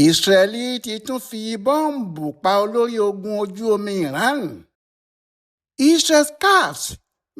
Ísírẹ́lì ti tún fi bọ́ǹbù pa olórí ogun ojú omi Iran. Israel Katz,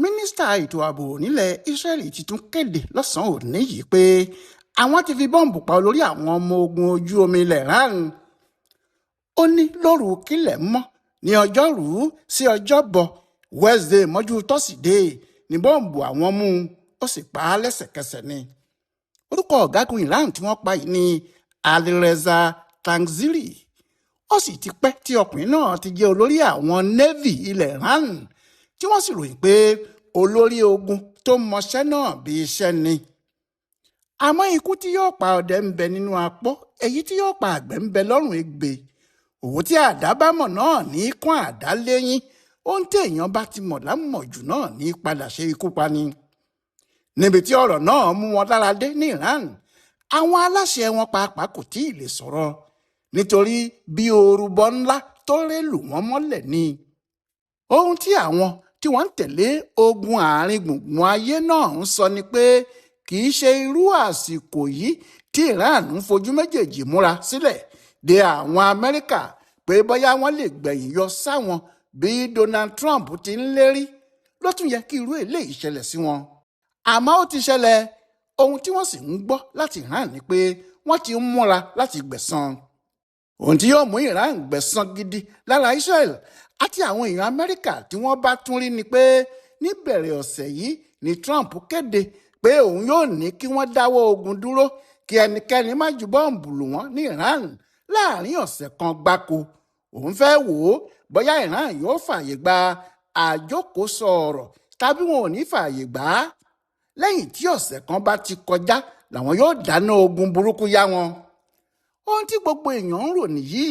mínísítà ètò ààbò nílẹ̀ Ísírẹ́lì, ti tún kéde lọ́sàn-án òní yìí pé àwọn ti fi bọ́ǹbù pa olórí àwọn ọmọ ogun ojú omi ilẹ̀ Iran. Ó ní lóru kílẹ̀ mọ́ ní ọjọ́rùú sí ọjọ́bọ̀ Wednesday mọ́jú tọ́sídẹ̀ẹ́ ní bọ́ǹbù àwọn mú un, ó sì pa á lẹ́sẹ̀kẹsẹ̀ ni. Orúkọ ọ̀gágun Iran tí wọ́n pa yìí ní Alireza Tangsiri. Ó sì ti pẹ́ tí ọkùnrin náà ti jẹ́ olórí àwọn Navy ilẹ̀ Iran, tí wọ́n sì ròyìn pé olórí ogun tó mọṣẹ́ náà bí iṣẹ́ ni. Àmọ́ ikú tí yóò pa ọdẹ ń bẹ nínú apọ́, èyí tí yóò pa àgbẹ̀ ń bẹ lọ́rùn egbe. Òwò tí àdá bá mọ̀ náà ní kún àdá léyìn. Ohun tí èèyàn bá ti mọ̀ lámọ̀jù náà ní padà ṣe ikú pa ni. Níbi tí ọ̀rọ̀ náà mú wọn lára dé ní Iran, àwọn aláṣẹ wọn pàápàá kò tí ì lè sọ̀rọ̀, nítorí bí orúbọ ńlá tó rélù wọ́n mọ́lẹ̀ ni. Ohun tí àwọn tí wọ́n ń tẹ̀lé ogun àárín gbùngbùn ayé náà ń sọ ni pé kì í ṣe irú àsìkò yìí tí Iran ń fojú méjèèjì múra sílẹ̀ de àwọn Amẹ́ríkà pé bóyá wọ́n lè gbẹ̀yìn yọ sáwọn bí Donald Trump ti ń lérí ló tún yẹ kí irú eléyìí ṣẹlẹ̀ sí wọn. Àmọ́ ó ti ṣẹlẹ̀. Ohun tí wọ́n sì ń gbọ́ láti Iran ni pé wọ́n ti ń múra láti gbẹ̀san. Ohun tí yóò mú Iran gbẹ̀san gidi lára Israel àti àwọn èèyàn Amẹ́ríkà tí wọ́n bá tún rí ni pé níbẹ̀rẹ̀ ọ̀sẹ̀ yìí ni Trump kéde pé òun yóò ní kí wọ́n dáwọ́ ogun dúró, kí ẹnikẹ́ni má ju bọ́ǹbù lù wọ́n ní Iran láàrin ọ̀sẹ̀ kan gbáko. Òun fẹ́ wò ó bóyá Iran yóò fààyè gba àjókòó ọ̀rọ̀ tàbí wọn ò ní fààyè gbà á. Lẹ́yìn tí ọ̀sẹ̀ kan bá ti kọjá làwọn yóò dáná ogun burúkú yá wọn. Ohun tí gbogbo èèyàn ń rò nìyí.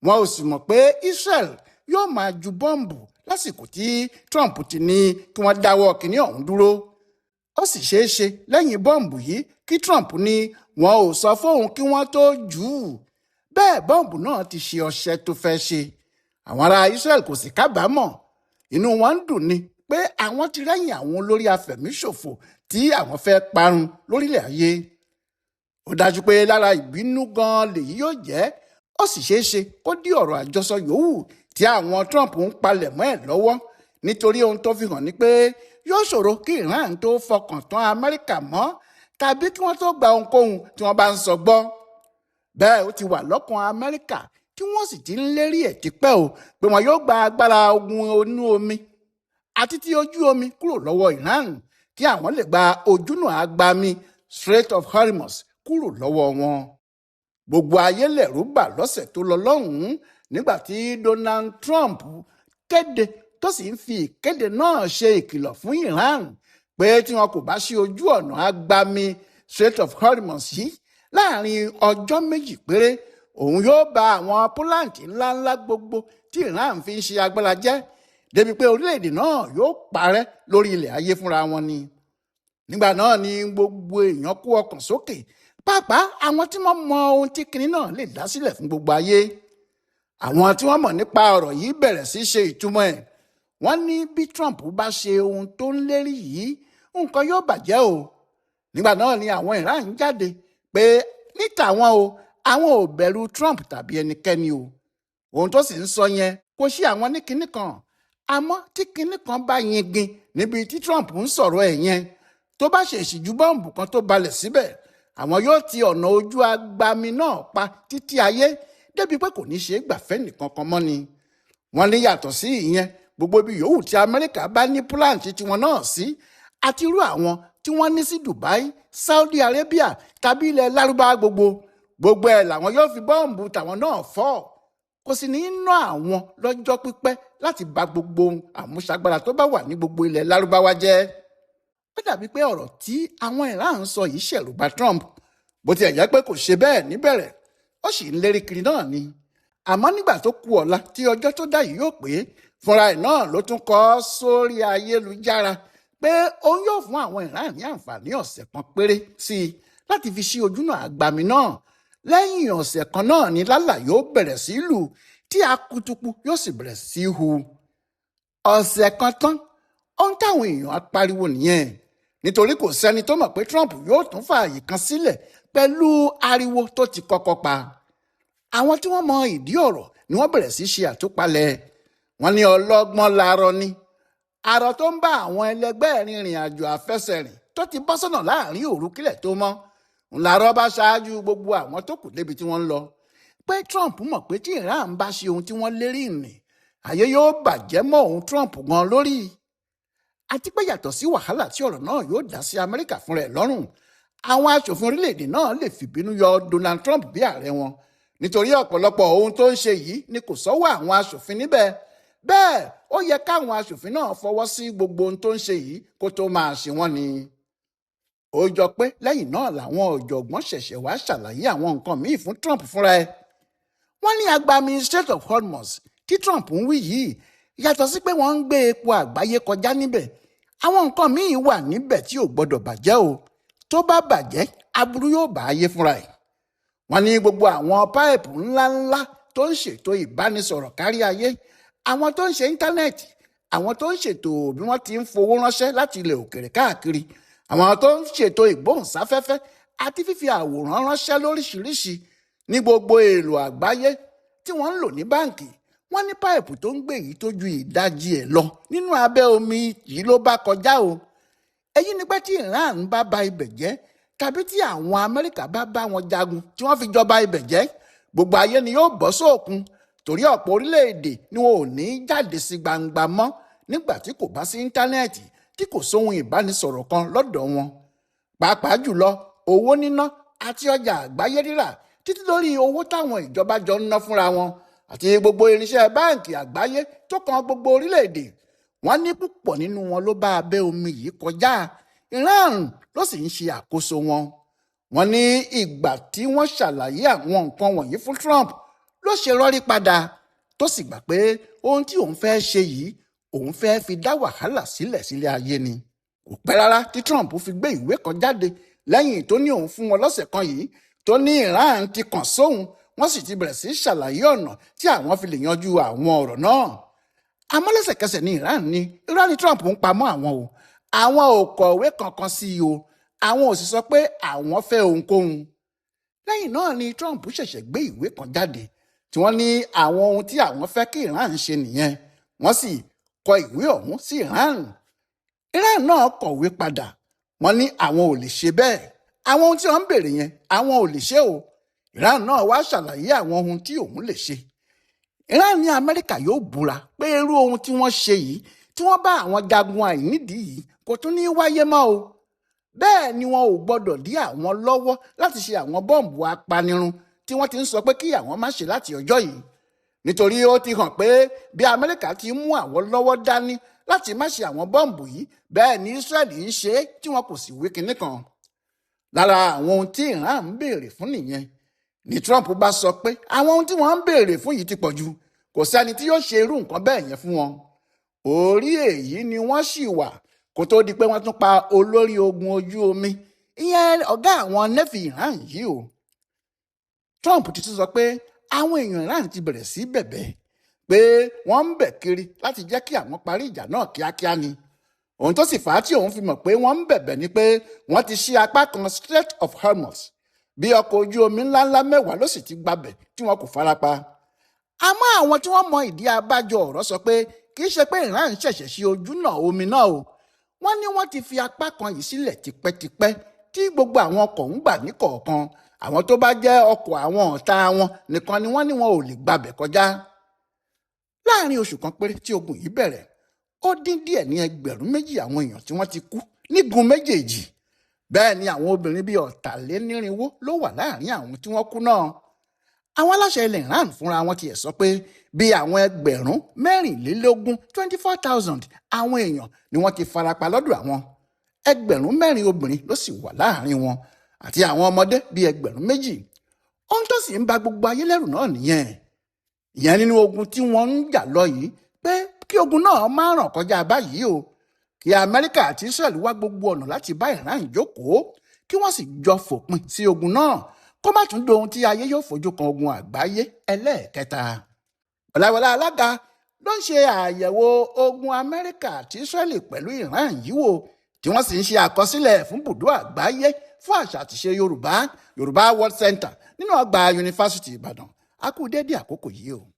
Wọn ò sì mọ̀ pé Israel yóò máa ju bọ́ǹbù lásìkò tí Trump ti ní kí wọ́n dáwọ́ kinní ọ̀hún dúró. Ó sì ṣeé ṣe lẹ́yìn bọ́ǹbù yìí kí Trump ní wọn ò sọ fóun kí wọ́n tó jù ú. Bẹ́ẹ̀ bọ́ǹbù náà ti ṣe ọṣẹ́ tó fẹ́ ṣe. Àwọn ará Israel kò sì kábàámọ̀. Inú wọn ń dùn ni pé àwọn ti rẹ́yìn àwọn olórí afẹ̀míṣòfò tí àwọn fẹ́ parun lórílẹ̀ ayé. Ó dájú pé lára ìbínú gan lèyí yóò jẹ́. Ó sì ṣeé ṣe kó dí ọ̀rọ̀ àjọsọ yòówù tí àwọn Trump ń palẹ̀ mọ́ ẹ̀ lọ́wọ́, nítorí ohun tó fi hàn ni pé yóò ṣòro kí Iran tó fọkàn tán Amẹ́ríkà mọ́ tàbí kí wọ́n tó gba ohunkóhun tí wọ́n bá ń sọ gbọ́. Bẹ́ẹ̀ ó ti wà lọ́kàn Amẹ́ríkà tí wọ́n sì ti ń lérí ẹ̀ tipẹ́ o pé wọn yóò gba agbára ogun inú omi àti ti ojú omi kúrò lọ́wọ́ Iran, kí àwọn lè gba ojúnà agbami Strait of Hormuz kúrò lọ́wọ́ wọn. Gbogbo ayé lẹ̀rú bà lọ́sẹ̀ tó lọ lọ́hùn-ún nígbà tí Donald Trump kéde, tó sì ń fi ìkéde náà ṣe ìkìlọ̀ fún Iran pé tí wọn kò bá ṣí ojú ọ̀nà agbami Strait of Hormuz yìí láàrin ọjọ́ 2 péré, òun yóò bà àwọn pọ́láǹtì ńláńlá gbogbo tí Iran fi ń ṣe agbára jẹ́, débi pé orílẹ̀-èdè náà yóò parẹ́ lórí ilẹ̀ ayé fúnra wọn ni. Nígbà náà ni gbogbo èèyàn kó ọkàn sókè, pàápàá àwọn tí wọ́n mọ ohun tí kinní náà lè dá sílẹ̀ fún gbogbo ayé. Àwọn tí wọ́n mọ̀ nípa ọ̀rọ̀ yìí bẹ̀rẹ̀ sí ṣe ìtumọ̀ ẹ̀. Wọ́n ní bí Trump bá ṣe ohun tó ń lérí yìí, nǹkan yóò bàjẹ́ o. Nígbà náà ni àwọn Iran jáde pé ní tàwọn o, àwọn ò bẹ̀rù Trump tàbí ẹnikẹ́ni o. Ohun tó sì ń sọ yẹn kò ṣe àwọn ní kinní kan. Àmọ́ tí kinní kan bá yingin níbi tí Trump ń sọ̀rọ̀ ẹ̀ yẹn, tó bá ṣèṣì ju bọ́ǹbù kan tó balẹ̀ síbẹ̀, àwọn yóò ti ọ̀nà ojú agbami náà pa títí ayé, débi pé kò ní ṣe é gbàfẹ́ nìkan kan mọ́ ni. Wọ́n ní yàtọ̀ sí ìyẹn, gbogbo ibi yòówù tí Amẹ́ríkà bá ní pílàǹtì tiwọn náà sí, àti irú àwọn tí wọ́n ní sí Dubai, Saudi Arabia tàbí ilẹ̀ Lárúbáwá gbogbo, gbogbo ẹ̀ làwọn yóò fi bọ́ǹbù tàwọn náà fọ́. Kò sì ní í ná àwọn lọ́jọ́ pípẹ́ láti bà gbogbo ohun àmúṣagbára tó bá wà ní gbogbo ilẹ̀ Lárúbáwá jẹ́. Ó dàbí pé ọ̀rọ̀ tí àwọn Iran ń sọ yìí ṣẹ̀rù bà Trump. Bó tiẹ̀ jẹ́ pé kò ṣe bẹ́ẹ̀ níbẹ̀rẹ̀, ó sì ń lérí kiri náà ni. Àmọ́ nígbà tó kù ọ̀la tí ọjọ́ tó dá yìí yóò pé, fúnra ẹ̀ náà ló tún kọ sórí ayélujára pé òun yóò fún àwọn Iran ní àǹfààní ọ̀sẹ̀ kan péré sí i láti fi ṣí ojúnà àgbàmì náà. Lẹ́yìn ọ̀sẹ̀ kan náà ni lálà yóò bẹ̀rẹ̀ sí lù, tí akutuku yóò sì bẹ̀rẹ̀ sí hu. Ọ̀sẹ̀ kan tán, ohun táwọn èèyàn á pariwo nìyẹn, nítorí kò sẹ́ni tó mọ̀ pé Trump yóò tún fààyè kan sílẹ̀ pẹ̀lú ariwo tó ti kọ́kọ́ pa. Àwọn tí wọ́n mọ ìdí ọ̀rọ̀ ni wọ́n bẹ̀rẹ̀ sí ṣe àtúpalẹ̀. Wọ́n ní ọlọ́gbọ́n larọ ni àrò tó ń bá àwọn ẹlẹgbẹ́ rìnrìn àjò àfẹsẹ̀rìn tó ti bọ́ sọ́nà láàrin òru kílẹ̀ tó mọ́ ńlárọ́ bá ṣáájú gbogbo àwọn tó kù débi tí wọ́n ń lọ. Pé Trump mọ̀ pé tí Iran bá ṣe ohun tí wọ́n lérí nì, ayé yóò bàjẹ́ mọ́ òun Trump gan lórí. Àti pé yàtọ̀ sí wàhálà tí ọ̀rọ̀ náà yóò dá sí Amẹ́ríkà fúnra ẹ̀ lọ́rùn, àwọn aṣòfin orílẹ̀-èdè náà lè fìbínú yọ Donald Trump bí ààrẹ wọn, nítorí ọ̀pọ̀lọpọ̀ ohun tó ń ṣe yìí ni kò sọ́wọ́ àwọn aṣòfin níbẹ̀. Bẹ́ẹ̀ ó yẹ káwọn aṣòfin náà fọwọ́ sí gbogbo ohun tó ń ṣe yìí kó tó máa ṣe wọ́n ni. Ó jọ pé lẹ́yìn náà làwọn ọ̀jọ̀gbọ́n ṣẹ̀ṣẹ̀ wá ṣàlàyé àwọn nǹkan míì fún Trump fúnra ẹ̀. Wọ́n ní agbami Strait of Hormuz tí Trump ń wí yìí, yàtọ̀ sí pé wọ́n ń gbé epo àgbáyé kọjá níbẹ̀, àwọn nǹkan míì wà níbẹ̀ tí ò gbọ́dọ̀ bàjẹ́ o. Tó bá bàjẹ́, aburú yóò bá ayé fúnra ẹ̀. Wọ́n ní gbogbo àwọn páìpù ńláńlá tó ń ṣètò ìbánisọ̀rọ̀ kárí ayé, àwọn tó ń ṣe íńtánẹ́ẹ̀tì, àwọn tó ń ṣètò bí wọ́n ti ń fowó ránṣẹ́ láti ilẹ̀ òkèèrè káàkiri, àwọn tó ń ṣètò ìgbóhùnsáfẹ́fẹ́ àti fífi àwòrán ránṣẹ́ lóríṣiríṣi ní gbogbo èlò àgbáyé tí wọ́n ń lò ní báǹkì. Wọ́n ní páìpù tó ń gbé yìí tó ju ìdajì ẹ̀ lọ nínú abẹ́ omi yìí ló bá kọjá o. Èyí ni pé tí Iran bá ba ibẹ̀ jẹ́ tàbí tí àwọn Amẹ́ríkà bá bá wọn jagun tí wọ́n fi jọba ibẹ̀ jẹ́, gbogbo ayé ni yóò bọ́ sóòkun, torí ọ̀pọ̀ orílẹ̀-èdè ni wọn ò ní jáde sí gbangba mọ́ nígbà tí kò bá sí íńtánẹ́ẹ̀tì, tí kò sóhun ìbánisọ̀rọ̀ kan lọ́dọ̀ wọn. Pàápàá jùlọ owó níná àti ọjà àgbáyé rírà, títí lórí owó táwọn ìjọba jọ ń ná fúnra wọn àti gbogbo irinṣẹ́ báǹkì àgbáyé tó kan gbogbo orílẹ̀-èdè. Wọ́n ní púpọ̀ nínú wọn ló bá abẹ́ omi yìí kọjá, Iran ló sì ń ṣe àkóso wọn. Wọ́n ní ìgbà tí wọ́n ṣàlàyé àwọn nǹkan wọ̀nyí fún Trump ló ṣe rọ́rí padà, tó sì gbà pé ohun tí òun fẹ́ ṣe yìí, òun fẹ́ fi dá wàhálà sílẹ̀ sílé ayé ni. Kò pẹ́ rárá tí Trump fi gbé ìwé kan jáde lẹ́yìn tó ní òun fún wọn lọ́sẹ̀ kan yìí, tó ní Iran ti kàn sóhun, wọ́n sì ti bẹ̀rẹ̀ sí ṣàlàyé ọ̀nà tí àwọn fi lè yanjú àwọn ọ̀rọ̀ náà. Àmọ́ lẹ́sẹ̀kẹsẹ̀ ní Iran ní irọ́ ni Trump ń pamọ́ àwọn o, àwọn ò kọ̀wé kankan sí i o, àwọn ò sì sọ pé àwọn fẹ́ ohunkóhun. Lẹ́yìn náà ni Trump ṣẹ̀ṣẹ̀ gbé ìwé kan jáde tí wọ́n ní àwọn ohun tí àwọn fẹ́ kí Iran ṣe nìyẹn. Wọ́n sì kọ ìwé ọ̀hún sí Iran. Iran náà kọ̀wé padà, wọ́n ní àwọn ò lè ṣe bẹ́ẹ̀, àwọn ohun tí wọ́n ń béèrè yẹn àwọn ò lè ṣe o. Iran náà wá ṣàlàyé àwọn ohun tí òun lè ṣe. Iran ní Amẹ́ríkà yóò búra pé irú ohun tí wọ́n ṣe yìí, tí wọ́n bá àwọn jagun àìnídìí yìí, kò tún ní wáyé mọ́ o. Bẹ́ẹ̀ ni wọn ò gbọ́dọ̀ dí àwọn lọ́wọ́ láti ṣe àwọn bọ́ǹbù apanirun tí wọ́n ti ń sọ pé kí àwọn má ṣe láti ọjọ́ yìí, nítorí ó ti hàn pé bí Amẹ́ríkà ti mú àwọn lọ́wọ́ dání láti má ṣe àwọn bọ́ǹbù yìí, bẹ́ẹ̀ ni Israẹli ń ṣe é tí wọn kò sì wí kinní kan. Lára àwọn ohun tí Iran ń béèrè fún nìyẹn ni Trump bá sọ pé àwọn ohun tí wọ́n ń béèrè fún yìí ti pọ̀ jù, kò sẹ́ni tí yóò ṣe irú nǹkan bẹ́ẹ̀ yẹn fún wọn. Orí èyí ni wọ́n sì wà kó tó di pé wọ́n tún pa olórí ogun ojú omi, ìyẹn ọ̀gá àwọn nẹ́fì Iran yìí o. Trump ti tún sọ pé àwọn èèyàn Iran ti bẹ̀rẹ̀ sí bẹ̀bẹ̀ pé wọ́n ń bẹ̀ kiri láti jẹ́ kí àwọn parí ìjà náà kíákíá ni. Ohun tó sì fà á tí òun fi mọ̀ pé wọ́n ń bẹ̀bẹ̀ ni pé wọ́n ti ṣí apá kan Strait of Hormuz, bí ọkọ̀ ojú omi ńláńlá 10 ló sì ti gbabẹ̀ tí wọn kò farapa. Àmọ́ àwọn tí wọ́n mọ ìdí abájọ ọ̀rọ̀ sọ pé kì í ṣe pé Iran ṣẹ̀ṣẹ̀ ṣí ojúnà omi náà o. Wọ́n ní wọ́n ti fi apá kan yìí sílẹ̀ tipẹ́tipẹ́ tí gbogbo àwọn ọkọ̀ ń gbà ní kọ̀ọ̀kan. Àwọn tó bá jẹ́ ọkọ̀ àwọn ọ̀tá wọn nìkan ni wọ́n ní wọn ò lè gbabẹ̀ kọjá. Láàárín oṣù kan péré tí ogun yìí bẹ̀rẹ̀, ó dín díẹ̀ ní 2,000 àwọn èèyàn tí wọ́n ti kú nígun méjèèjì. Bẹ́ẹ̀ ni àwọn obìnrin bíi 440 ló wà láàárín àwọn tí wọ́n kú náà. Àwọn aláṣẹ ilẹ̀ Iran fúnra wọn tiẹ̀ sọ pé bí àwọn 24,000 24,000 àwọn èèyàn ni wọ́n ti farapa lọ́dọ̀ àwọn. 4,000 obìnrin ló sì wà láàárín wọn àti àwọn ọmọdé bíi 2,000. Ohun tó sì ń ba gbogbo ayé lẹ́rù náà nìyẹn. Ìyẹn nínú ogun tí wọ́n ń jà lọ yìí, pé kí ogun náà má ràn kọjá báyìí o, kí Amẹ́ríkà àti Israel wá gbogbo ọ̀nà láti bá Iran jókòó, kí wọ́n sì jọ fòpin sí ogun náà, kó má tún dohun tí ayé yóò fojú kan ogun àgbáyé ẹlẹ́ẹ̀kẹta. Ọ̀làwọlá alága ló ń ṣe àyẹ̀wò ogun Amẹ́ríkà àti Israel pẹ̀lú Iran yìí wò, tí wọ́n sì ń ṣe àkọsílẹ̀ fún bùdó àgbáyé fún àṣà àtìṣe Yorùbá, Yorùbá World Center nínú ọgbà Yunifásítì Ìbàdàn. A kú dédé àkókò yìí o.